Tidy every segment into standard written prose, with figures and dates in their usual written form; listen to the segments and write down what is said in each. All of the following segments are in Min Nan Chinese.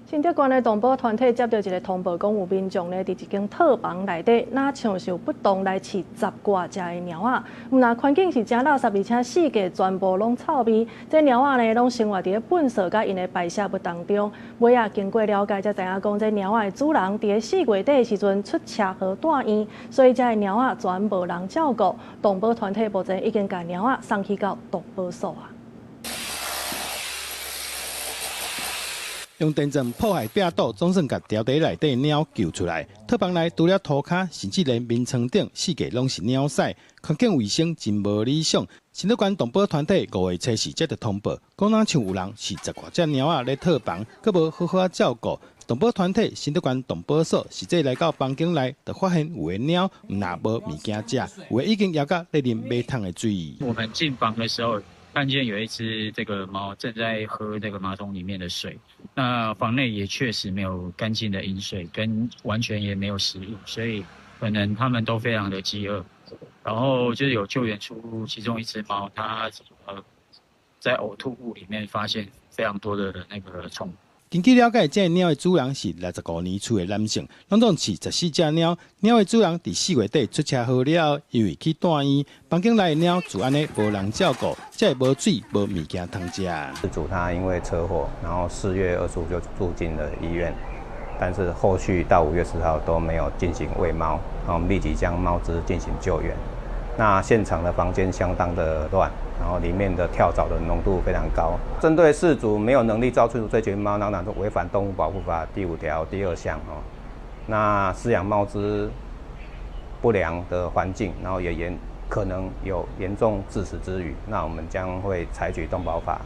新竹縣的動保團體接到一个通報，講有民眾呢，佇一間套房內底，若像是有不當來飼十外隻的貓仔，毋但環境是誠垃圾，而且四界全部攏臭味。這貓仔呢，攏生活佇咧糞埽佮𪜶的排泄物當中。尾仔經過了解，才知影講，這貓仔的主人佇咧4月底的時陣出車禍蹛院，所以這个貓仔全無人照顧。動保團體目前已經共貓仔送去到動保所啊。用電鑽破壞壁堵，總算共牢底內底貓救出來。套房內除了塗跤，甚至連眠床頂四界攏是貓屎，環境衛生真無理想。新竹縣動保團體5月初四接到通報，講若像有人飼十外隻貓仔咧套房，閣無好好仔照顧。動保團體新竹縣動保所實際來到房間內，就發現有的貓毋但無物件食，有的已經枵甲咧啉馬桶的水。我們進房的時候，看見有一隻這個貓正在喝這個馬桶裡面的水，那房內也確實沒有乾淨的飲水，跟完全也沒有食物，所以可能他們都非常的飢餓。然後就有救援出其中一隻貓，它在嘔吐物裡面發現非常多的那個蟲。根據了解，這个貓的主人是65年厝的男性，攏總飼14隻貓。貓的主人佇4月底出車禍了後，因為去蹛院，房間內的貓就按呢無人照顧，才會無水無物件通食。事主他因為車禍，然後4月25就住進了醫院，但是後續到5月10號都沒有進行餵貓，然後我們立即將貓隻進行救援。那現場的房間相當的亂，然後裡面的跳蚤的濃度非常高。針對事主沒有能力照顧這群貓，當然就違反動物保護法第5條第2項哦。那飼養貓隻不良的環境，然後也可能有嚴重致死之虞，那我們將會採取動保法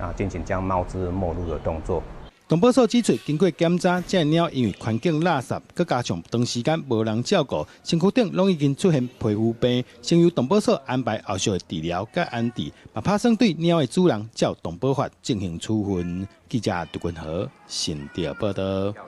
啊，進行將貓隻沒入的動作。動保所指出，經過檢查，這个貓因為環境垃圾，閣加上長時間無人照顧，身軀頂攏已經出現皮膚病，先由動保所安排後續的治療佮安置，嘛拍算對貓的主人照動保法進行處分。記者杜君和新竹報導。